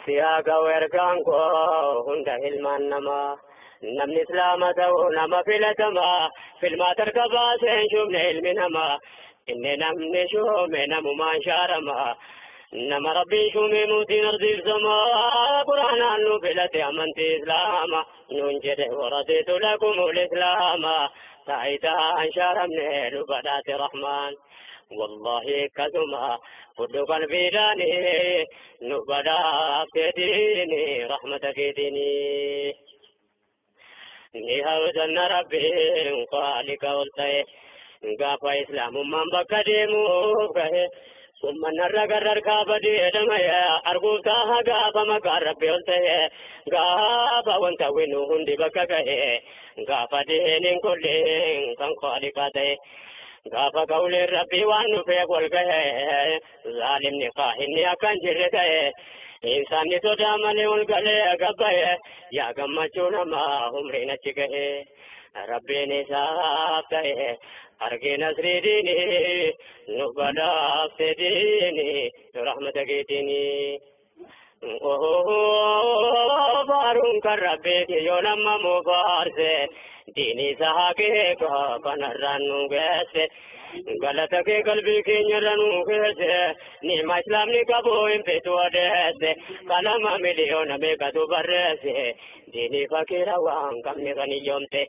Siyaa ga'u ergaan koo hunda ilmaan namaa. Namni islaama ta'u nama filatamaa. Filmaata harka baaseen shuumne ilmi namaa. Inni namni shuume namumaan shaaramaa. Nama rabbiin shuume mootiin ardiif samaa. Quraanaan nu filate amantii islaamaa. Nuun jedhe waradiitu lakumul islaamaa. Taayitaan shaaramne nu badhaate rahmaan. Wallahi akkasuma fudhu qalbiidhaani nu badhaafte diini rahmata keetiini. Ni hawwanna rabbiin khaalika ol ta'e gaafa islaamummaan bakka deemuuf gahe uummanarra gararkaa badee dhama'e arguuf taaha gaafa maqaan rabbi ol ta'e gaafa wanta winu hundi bakka gahe gaafa diiniin kulliin kan khaalikaa ta'e. Gaafa qawleen rabbii waan dhufeef wal gahe zaalimni kaahinni akka hin jirre ta'e insaanni sodaa malee ol galee gabbaye yaa gammachuu namaa umriin achi gahe rabbiin isaaf ta'e argee nasrii diini nu badhaafte diini rahmata keetiini. Faaruun kan rabbiiti yoo nama mufaarse diini isaa hakeeka kanarraan nu geesse. Galata kee qalbii keenyarra nu geesse. Ni'ma islaamni qabu hin feetu adeesse. Qalama miliyoona meeqatu barreesse. Diinii fakiira waan qabne kan hiyyoomte.